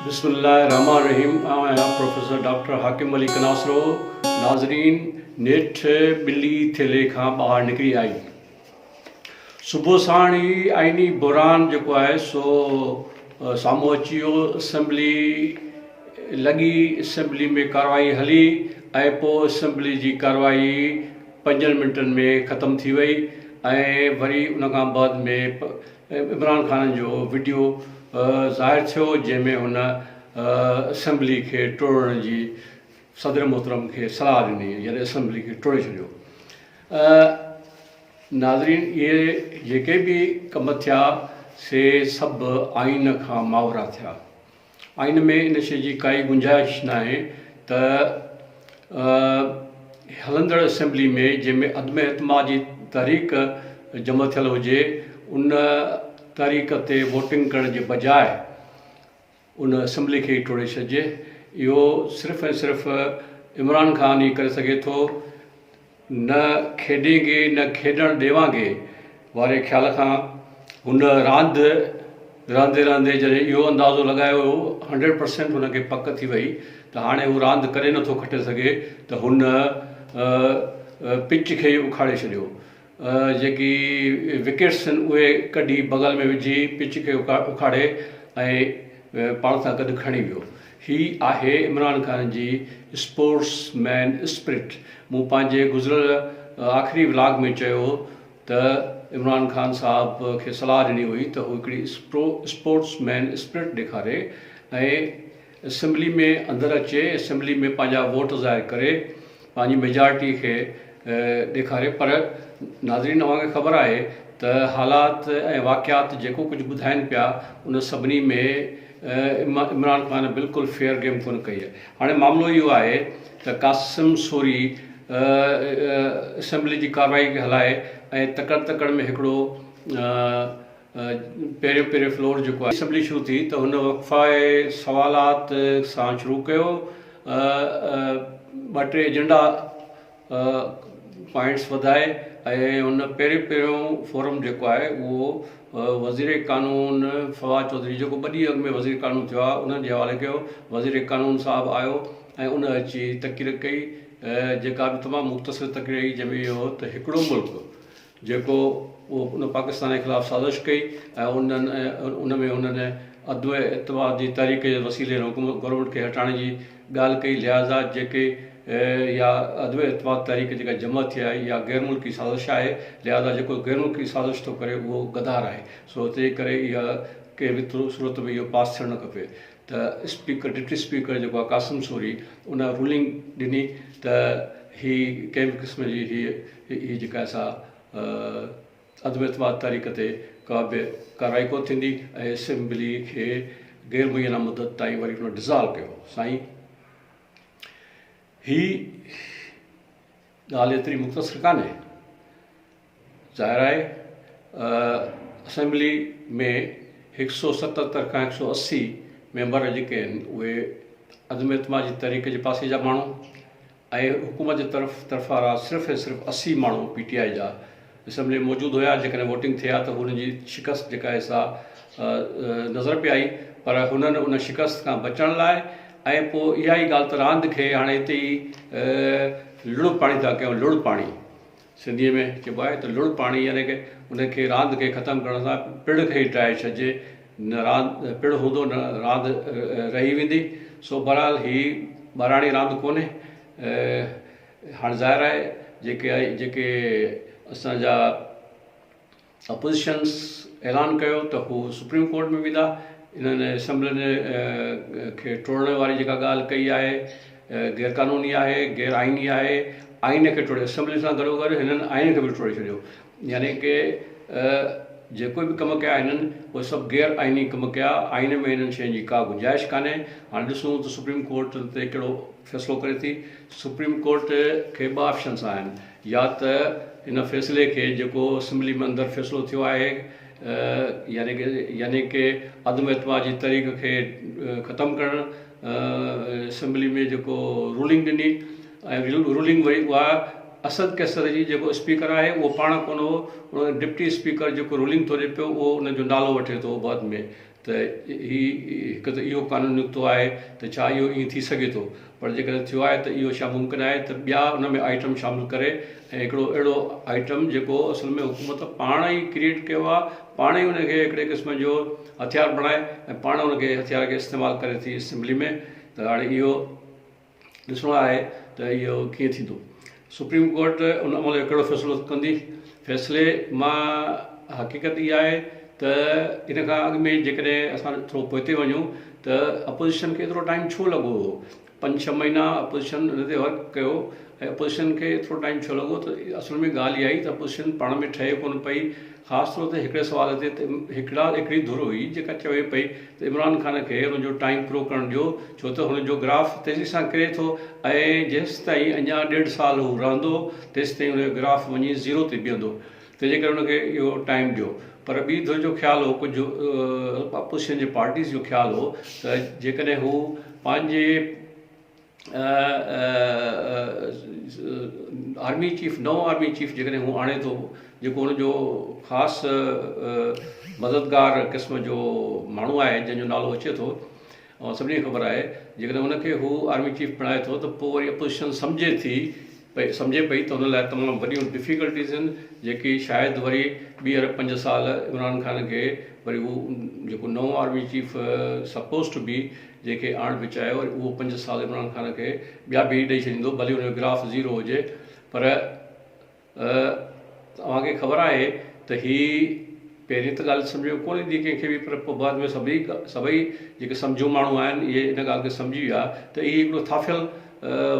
بسم الله الرحمٰن الرحيم آئون آهيان پروفيسر ڊاڪٽر حاڪم علي ڪناسرو ناظرين نيٺ ٻلي ٿيلهي کان ٻاهر نڪري آئي صبح ساڻ ئي آئيني بحران جيڪو آهي سو سامهون اچي ويو اسيمبلي لڳي اسيمبلي ۾ ڪارروائي هلي ۽ پوء اسيمبلي جي ڪارروائي پنجن منٽن ۾ ختم ٿي وئي ۽ وري ان کان بعد ۾ عمران خان جو وڊيو ظاهر ٿيو جنهن ۾ هن اسيمبلي کي ٽوڙڻ جي صدر محترم کي صلاح ڏني يعني اسيمبلي کي ٽوڙي ڇڏيو. ناظرين اهي جيڪي به ڪم ٿيا سي سڀ آئين کان ماورا ٿيا. آئين ۾ ان شيء جي ڪائي گنجائش ناهي ته هلندڙ اسيمبلي ۾ جنهن ۾ عدم اعتماد جي تحريڪ جمع ٿيل هجي ان تحريڪ تي ووٽنگ ڪرڻ جي بجاء ان اسيمبلي کي ئي ٽوڙي ڇڏجي. اهو صرف ۽ صرف عمران خان ئي ڪري سگهي ٿو. نه کيڏينگي نه کيڏڻ ڏيوانگي واري خيال کان هن راند رهندي رهندي جڏهن اهو اندازو لڳايو هو هنڊريڊ پرسينٽ هن کي پڪ ٿي وئي ته هاڻي هو راند ڪڏهن نٿو کٽي سگهي ته هن پچ کي ئي اکاڙي ڇڏيو جيڪي وڪيٽس آهن اهي ڪڍي بغل ۾ وجهي پچ کي اکاڙي ۽ پاڻ سان گڏ کڻي ويو. هي آهي عمران خان جي اسپورٽس مين اسپرٽ. مون پنهنجي گذريل آخري ولاگ ۾ چيو ته عمران خان صاحب کي صلاح ڏني هئي ته هو هڪڙي اسپورٽس مين اسپرٽ ڏيکاري ۽ اسيمبلي ۾ اندر اچي اسيمبلي ۾ پنهنجا ووٽ ظاهر ڪري پنهنجي ميجارٽي کي ڏيکاري پر ناظرين اوهان کي خبر آهي ته حالات ۽ واقعات جيڪو ڪجهه ٻڌائين پيا ان سڀني ۾ عمران خان بلڪل فيئر گيم ڪونه ڪئي آهي هاڻي معاملو اهو آهي ته قاسم سوري اسيمبلي جي ڪارروائي کي هلائي ۽ تڪڙ تڪڙ ۾ هڪڙو پهريون پهريون فلور جيڪو آهي. اسيمبلي شروع ٿي ته هن وقفه سوالات سان شروع ڪيو ٻه ٽي ايجنڊا پوائنٽس وڌائي ۽ هن پهريون پهريون فورم جيڪو آهي اهو وزير قانون فواد چوڌري جيڪو ٻه ڏينهن اڳ ۾ وزير قانون ٿيو آهي انهن جي حوالي ڪيو وزير قانون صاحب آيو ۽ ان اچي تقرير ڪئي جيڪا به تمام مختصر تقرير هئي جنهن ۾ اهو هو ته هڪڙو ملڪ جيڪو ان پاڪستان جي خلاف سازش ڪئي ۽ انهن ان ۾ انهن عدم اعتماد جي تحريڪ جي وسيلي حڪومت گورنمينٽ کي هٽائڻ جي ڳالهه ڪئي لهٰذا جيڪي يا عدم اعتماد تحريڪ جيڪا جمع ٿي آهي اها غير ملڪي سازش آهي لهٰذا جيڪو غير ملڪي سازش ٿو ڪري اهو غدار آهي سو تنهن ڪري اها ڪنهن به صورت ۾ اهو پاس ٿيڻ نه کپي ته اسپيڪر ڊپٽي اسپيڪر جيڪو آهي قاسم سوري ان رولنگ ڏني ته هي ڪنهن به قسم جي هي هي جيڪا آهي سا عدم اعتماد تحريڪ تي ڪا به ڪارروائي ڪونه ٿيندي ۽ اسيمبلي کي غير معينه مدت تائين وري هن ڊزالو ڪيو. سائين هي ڳالهه ايتري مختصر ڪانهي. ظاهر آهي اسيمبلي ۾ هڪ سو ستهتر کان هڪ سو 80 ميمبر جيڪي آهن اهي عدم اعتماد جي تحريڪ جي پاسي جا ماڻهو ۽ حڪومت جي طرف طرفارا صرف ۽ صرف 80 ماڻهو پي ٽي آء جا اسيمبلي ۾ موجود هيا جيڪڏهن ووٽنگ ٿئي ها ته هنن جي شڪست جيڪا آهي سا نظر پئي آئي پر هنن ان شڪست کان بچڻ لاء ۽ پوء اها ئي ڳالهه ته راند کي هاڻي هتي ئي لڙ پاڻي ٿا ڪيون لڙ پاڻي سنڌيء ۾ چئبو آهي ته لڙ پاڻي يعني ڪه ان کي راند کي ختم ڪرڻ سان پڙ کي ئي ڊاهي ڇڏجي نه راند پڙ هوندو نه راند رهي ويندي سو بهرحال هي ٻاراڻي راند ڪونهي هاڻ ظاهر آهي جيڪي جيڪي اسان جا اپوزيشنس اعلان ڪيو ته هو سپريم ڪورٽ ۾ ويندا انهن اسيمبلين کي ٽوڙڻ واري جيڪا ڳالهه ڪئي آهي غير قانوني آهي غير آئيني آهي آئين کي ٽوڙي اسيمبلي سان گڏو گڏ هنن آئين کي به ٽوڙي ڇڏيو يعني ڪي جيڪو به ڪم ڪيا هنن اهي سڀ غير آئيني ڪم ڪيا آئين ۾ هنن شين جي ڪا گنجائش ڪانهي هاڻي ڏسون ته سپريم ڪورٽ تي ڪهڙو فيصلو ڪري ٿي سپريم ڪورٽ کي ٻه آپشنس آهن يا ته ان فيصلي کي جيڪو اسيمبلي ۾ اندر فيصلو ٿيو آهي يعني ڪي يعني ڪي عدم اعتماد جي تحريڪ کي ختم ڪرڻ اسيمبلي ۾ جيڪو رولنگ ڏني ۽ رولنگ وري اها اسد قيصر جي جيڪو اسپيڪر آهي اهو پاڻ ڪونه هو ان ڊپٽي اسپيڪر جيڪو رولنگ ٿو ڏي پيو اهو ان جو نالو وٺي ٿو بعد ۾ ته هي هڪ ته اهو قانون نڪتو آهي ته ڇا اهو ائين ٿي سگهي ٿو پر جيڪڏهن ٿيو آهي ته اهو ڇا ممڪن آهي ته ٻيا ان ۾ آئٽم شامل ڪري ۽ هڪڙو اهڙو آئٽم جيڪو اصل ۾ حڪومت پاڻ ئي ڪريئيٽ ڪيو آهي پاڻ ئي ان کي هڪڙي قسم جو هٿيار بڻائي ۽ پاڻ ان کي هٿيار کي استعمال ڪري ٿي اسيمبلي ۾ ته هاڻي اهو ڏسڻو آهي ته اهو ڪيئن ٿيندو. سپريم ڪورٽ ان عمل جو ڪهڙو فيصلو ڪندي. فيصلي مان حقيقت اها آهي ته ان کان اڳ ۾ جيڪڏهن اسان ٿورو پوئتي وڃون ته اپوزيشن کي ايترو ٽائيم ڇو لڳو هو؟ پنج ڇهه مهينا اپوزيشن ان تي ورڪ ڪيو ۽ اپوزيشن کي ايترو ٽائيم ڇو لڳو ته اصل ۾ ڳالهه اها آئي ته اپوزيشن پاڻ ۾ ٺهي ڪونه پئي خاص طور تي هڪڙي سوال تي ته هڪڙا هڪڙي ڌر هئي جيڪا چوي پئي ته عمران خان کي هن جو ٽائيم پورو ڪرڻ ڏيو ڇو ته هن جو گراف تيزي سان ڪري ٿو ۽ جيستائين اڃا ڏيڍ سال هو رهندو تيستائين هن جو گراف وڃي زيرو تي بيهندو تنهنجي ڪري هن کي اهو ٽائيم ڏيو پر ٻي ڌر جو خيال هو ڪجهه اپوزيشن جي پارٽيز جو خيال هو ته جيڪڏهن هو پنهنجي آرمي چيف نئون آرمي چيف جيڪڏهن هو آڻي ٿو جيڪو هن جو خاص مددگار قسم جو ماڻهو آهي جنهن جو نالو اچي ٿو ۽ سڀني کي خبر آهي جيڪڏهن ان کي هو آرمي چيف بڻائي ٿو ته پوء وري اپوزيشن سمجهي ٿي پئي سمجهي پئي ته هن لاء تمام وڏيون ڊفيڪلٽيز آهن جيڪي شايد وري ٻيهر پنج سال عمران خان کي وري هو جيڪو نئون army chief suppose to be جنهن کي آڻ بچايو وري اهو پنج سال عمران خان کي ٻيا به ڏئي ڇڏيندو ڀلي ان جو گراف زيرو هجي پر اوهان کي خبر آهي ته هي پهرين ته ڳالهه سمجهه ۾ ڪونه ايندي ڪنهن کي به پر پوء بعد ۾ سڀئي سڀئي جيڪي سمجهو ماڻهو آهن اهي ان ڳالهه کي سمجهي ويا ته هي هڪڙو ٿاڦيل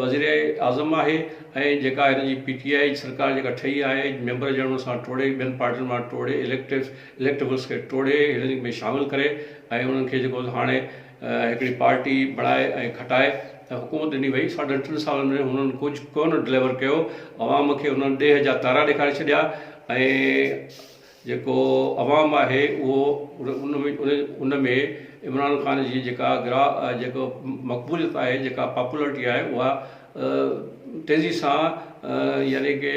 وزير اعظم آهي ۽ جيڪا هن جي پي ٽي آء سرڪار جيڪا ٺهي آهي ميمبر ڄڻ ان سان ٽوڙي ٻين پارٽين مان ٽوڙي اليڪٽو اليڪٽبلس کي ٽوڙي هنن ۾ شامل ڪري ۽ انهن کي جيڪو هاڻي هڪڙي پارٽي بڻائي ۽ کٽائي ۽ حڪومت ڏني وئي ساڍن ٽن سالن ۾ هنن ڪجهه ڪونه ڊليور ڪيو عوام کي انهن ڏيهه جا تارا ڏيکاري ڇڏيا ۽ جيڪو عوام آهي اهو ان ۾ ان ۾ عمران خان جي جيڪا گرا جيڪو مقبوليت آهي جيڪا پاپولرٽي آهي اها تيزي سان يعني ڪي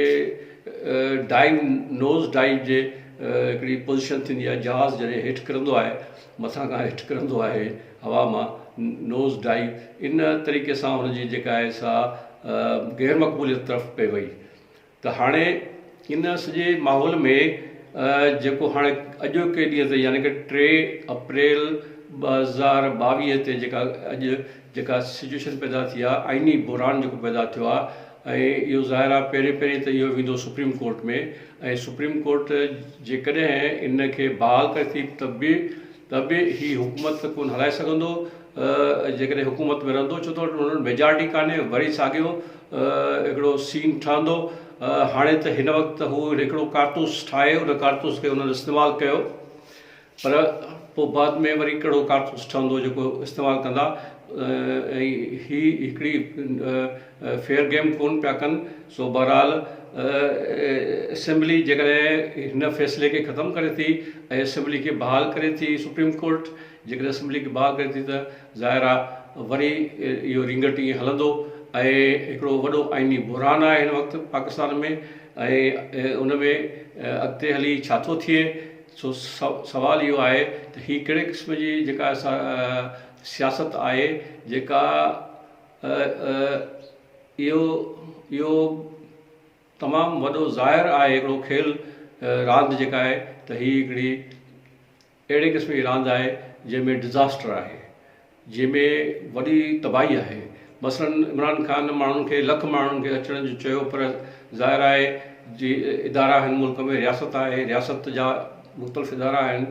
ڊائيو نوز ڊائيو جي هڪڙي پوزيشن ٿيندي آهي جهاز جڏهن هيٺ ڪرندو آهي مٿان کان هيٺ ڪرندو آهي هوا مان نوز ڊائيو ان طريقي سان هن جي جيڪا آهي سا غير مقبوليت طرف پئي وئي ته هاڻي ان سڄي ماحول ۾ جيڪو هاڻي اڄوڪي ڏينهن تي يعني ڪه ٽي اپريل 2022 تي جيڪا اڄ جيڪا سچويشن پيدا ٿي آهي آئيني بحران جيڪو پيدا ٿيو آهي ۽ اهو ظاهر آهي پهرين پهرين ته اهو ويندو سپريم ڪورٽ ۾ ۽ سپريم ڪورٽ جيڪڏهن ان کي بحال ڪري ٿي ته به ته به هي حڪومت ڪونه هلائي سگهندو جيڪڏهن حڪومت ۾ رهندو ڇو ته هن وٽ ميجارٽي ڪانهي وري ساڳيو هڪڙو سين ٺهندو هاڻي ته هن وقت هو هڪڙو ڪارتوس ٺاهي ان ڪارتوس کي انهن استعمال ڪيو پر پوء بعد ۾ وري ڪهڙو ڪارتوس ٺهندو جيڪو استعمال ڪندا ۽ هي هڪڙي فيئر گيم ڪون پيا ڪن سو بهرحال اسيمبلي جيڪڏهن هن فيصلي کي ختم ڪري ٿي ۽ اسيمبلي کي بحال ڪري ٿي سپريم ڪورٽ جيڪڏهن اسيمبلي کي بحال ڪري ٿي ته ظاهر آهي وري اهو رينگٽ ائين هلندو ۽ هڪڙو وڏو آئيني بحران آهي هن وقت پاڪستان ۾ ۽ ان ۾ اڳتي هلي ڇا ٿو ٿئي سو سوال اهو آهي ته هي ڪهڙي قسم جي جيڪا سياست آهي جيڪا اهو اهو تمام وڏو ظاهر آهي هڪڙو کيل راند جيڪا آهي ته هي هڪڙي اهڙي قسم جي راند آهي جنهن ۾ ڊزاسٽر آهي جنهن ۾ وڏي تباهي آهي. مثلاً عمران خان ماڻهن کي لک ماڻهن کي اچڻ جو چيو پر ظاهر آهي جي ادارا آهن ملڪ ۾ رياست آهي رياست جا مختلف ادارا آهن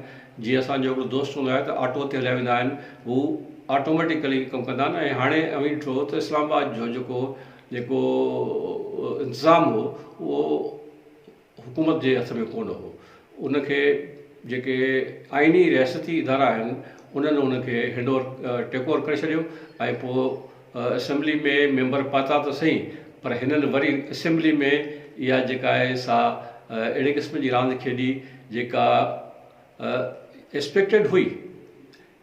جيئن اسان جو هڪڙو دوست هوندو آهي ته آٽو تي هليا ويندا آهن هو آٽوميٽيڪلي ڪم ڪندا آهن ۽ هاڻي اوهين ڏٺو ته اسلام آباد جو جيڪو جيڪو انتظام هو اهو حڪومت جي هٿ ۾ ڪونه هو. ان کي جيڪي آئيني رياستي ادارا آهن انهن ان کي هينڊ اوور ٽيڪ اوور ڪري ڇڏيو ۽ پوء اسيمبلي ۾ ميمبر پاتا ته سهي پر هنن وري اسيمبلي ۾ اها جيڪا آهي سا اهڙي قسم جي راند کيڏي جيڪا ايڪسپيڪٽيڊ هئي.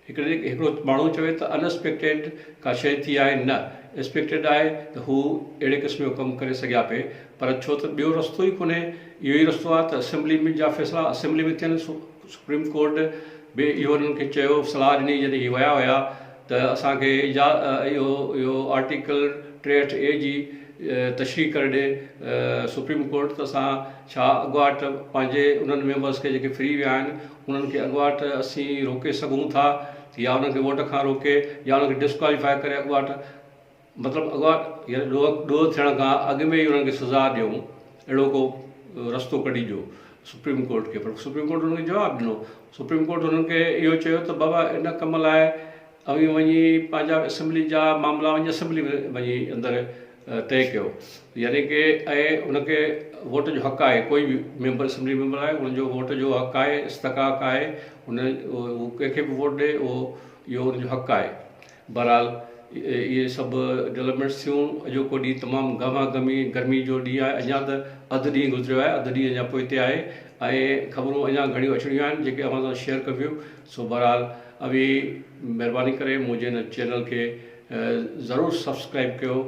هڪڙي هڪڙو ماڻهو چوي ته ان ايڪسپيڪٽيڊ ڪا شيء ٿي آهي نه ايڪسپيڪٽيڊ آهي ته هو اهڙي قسم جو ڪم ڪري سگهيا پئي پر ڇو ته ٻيو رستو ئي ڪونهي اهو ئي رستو آهي ته اسيمبلي ۾ جا فيصلا اسيمبلي ۾ ٿين سپريم ڪورٽ به اهو انهن کي چيو صلاح ڏني جڏهن هي ويا هيا ته اسان کي اهو اهو آرٽيڪل 63 اي جي تشريح ڪري ڏي سپريم ڪورٽ ته اسان ڇا اڳواٽ پنهنجي انهن ميمبرس کي جيڪي ڦري ويا آهن انهن کي اڳواٽ اسين روڪي سگهون ٿا يا انهن کي ووٽ کان روڪي يا انهن کي ڊسڪواليفائي ڪري اڳواٽ مطلب اڳواٽ يعني ڏوهه ڏوهه ٿيڻ کان اڳ ۾ ئي انهن کي سزا ڏيون اهڙو ڪو رستو ڪڍي ڏيو سپريم ڪورٽ کي پر سپريم ڪورٽ انهن کي جواب ڏنو سپريم ڪورٽ انهن کي اهو چيو ته بابا ان ڪم لاء اوهين وڃي پنهنجا اسيمبلي جا معاملا وڃي اسيمبلي ۾ وڃي اندر طئي ڪيو يعني ڪي ۽ ان کي ووٽ جو حق آهي ڪوئي به ميمبر اسيمبلي ميمبر آهي ان جو ووٽ جو حق آهي استحقاق آهي ان هو ڪنهن کي به ووٽ ڏي اهو اهو ان جو حق آهي بهرحال اهي سڀ ڊولپمينٽس ٿيون اڄوڪو ڏينهن تمام گهما گهمي گرمي جو ڏينهن آهي اڃا ته اڌ ڏينهن گذريو آهي اڌ ڏينهن اڃا پوئتي آهي ۽ خبرون اڃا گهڻيون اچڻيون آهن جيڪي اوهان سان شيئر ڪبيون سو بهرحال اوهين مهرباني ڪري منهنجي هن چينل کي ضرور سبسڪرائب ڪيو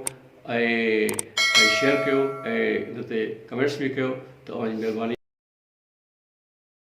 ۽ شيئر ڪيو ۽ ان تي ڪمينٽس به ڪيو ته اوهان جي مهرباني.